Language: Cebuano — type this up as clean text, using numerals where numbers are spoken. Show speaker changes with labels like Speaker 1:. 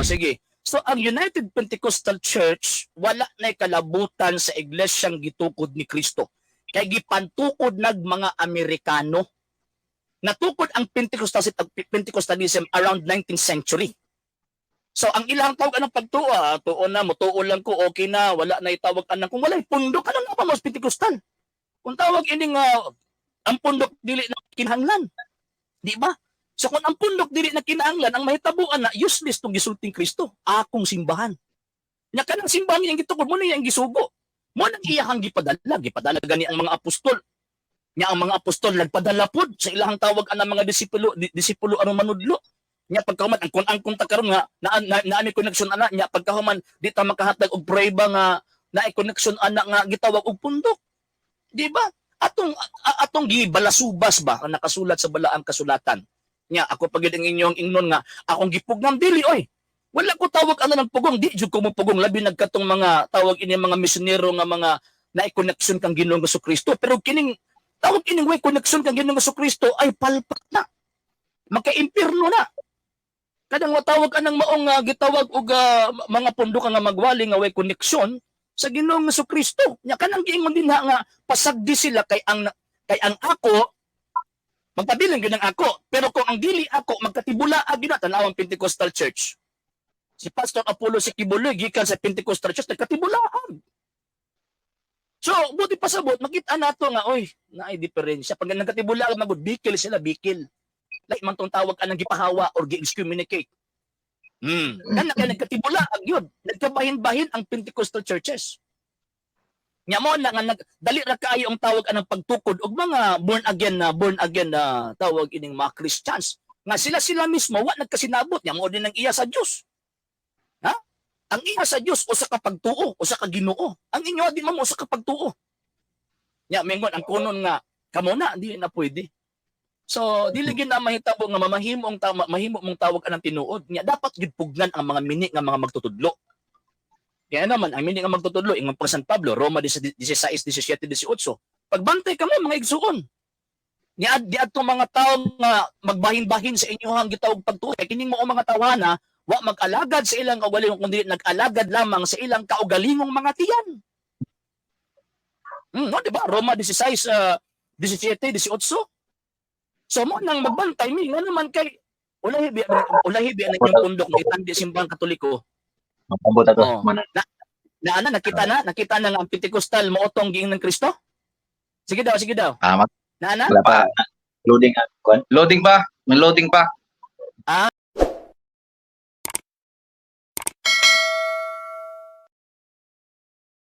Speaker 1: Sige. So ang United Pentecostal Church wala na kalabutan sa iglesyang gitukod ni Kristo. Kay gipantukod nag mga Amerikano. Natukod ang Pentecostalism around 19th century. So ang ilang tawag anang pagtuo, tuo na, mutuo lang ko, okay na, wala na itawag anang kung walay pundok, ano na pa mas Pentecostal? Kung tawag ini nga ang pundok dili na kinahanglan. Di ba? So kung ang pundok dili na kinahanglan, ang mahitabuan na useless tong gisulting Kristo, akong simbahan. Nya kanang simbahan iyang gitukod mo na iyang gisugo. Mo nang iyahang gipadala, gipadala gani ang mga apostol. Nya ang mga apostol nagpadala pod sa ilahang tawag anang mga disipulo, disipulo aron manudlo. Nya pagkahuman ang kun ang kunta karon nga na may connection ana, nya pagkahuman di ta makahatag og prueba nga naay connection ana nga gitawag og pundok. Di ba? Atong gibalasubas ba ang nakasulat sa balaang kasulatan? Nya ako pagid ang inyong ingnon nga akong gipugnam, dili oy. Wala ko tawag ano ng pugong, di jud ko mo pugong, labi nagkatong mga tawag ini mga misyonero nga mga naay connection kang Ginoong Kristo, pero kining tawag ining way connection kang Ginoong Kristo ay palpak na. Maka-impierno na. Kadang watawag anang maong gitawag og mga pundok nga magwali nga way connection sa Ginoong Kristo. Nya kanang giingon din ha nga pasagdi sila kay ang ako magpabilin gyud ang ako, pero kung ang dili ako magkatibula gyud na. Tan-awang Pentecostal Church. Si Pastor Apollo si Quiboloy gikan sa Pentecostal Church, nagkatibulaag. So, buti pasabot, makita nato nga, oy, naay diferensya. Pag nagkatibulaag magud, bikil sila, bikil. Like man tong tawag anang gipahawa or gi-excommunicate. Kana kay nagkatibulaag yun. Nagkabahin-bahin ang Pentecostal churches. Nya mo na nga dali ra kaayo ang tawag anang pagtukod og mga born again na tawag ining mga Christians nga sila sila mismo wa nagkasinabot. Nya mo din ang iya sa Dios. Ha? Ang iya sa Dios usa ka pagtuo, usa ka Ginoo. Ang inyo din mo usa ka pagtuo. Nya mingon ang kunon nga kamo na di na pwede. So dili gyud na mahitabo nga mamahimo ang tama, mahimo mong tawag anang tinuod. Nya dapat gyud pugnan ang mga mini nga mga magtutudlo. Kaya naman, ang mini nga magtutudlo, ingon pa San Pablo, Roma 16, 17, 18. Pagbantay kamo, mga igsuon. Niad di adto mga tao nga magbahin-bahin sa inyohang gitawag pagtuo. Kay kining mo mga tawana, wa mag-alagad sa ilang kaugalingon kundi nag-alagad lamang sa ilang kaugalingong mga tiyan. No, di ba? Roma 16, 17, 18. So mo nang magbantay mi nga naman kay ulahi bi ang inyong pundok nga itandi Simbahang Katoliko.
Speaker 2: Mabot ato.
Speaker 1: Oh.
Speaker 2: Mana.
Speaker 1: Na ana nakita na nga ang Pentecostal mao tong giing ng Kristo? Sige daw, sige daw.
Speaker 2: Ah,
Speaker 1: Na ana?
Speaker 2: wala pa. Loading ah, kuan.
Speaker 3: Loading pa? May loading pa.
Speaker 1: Ah,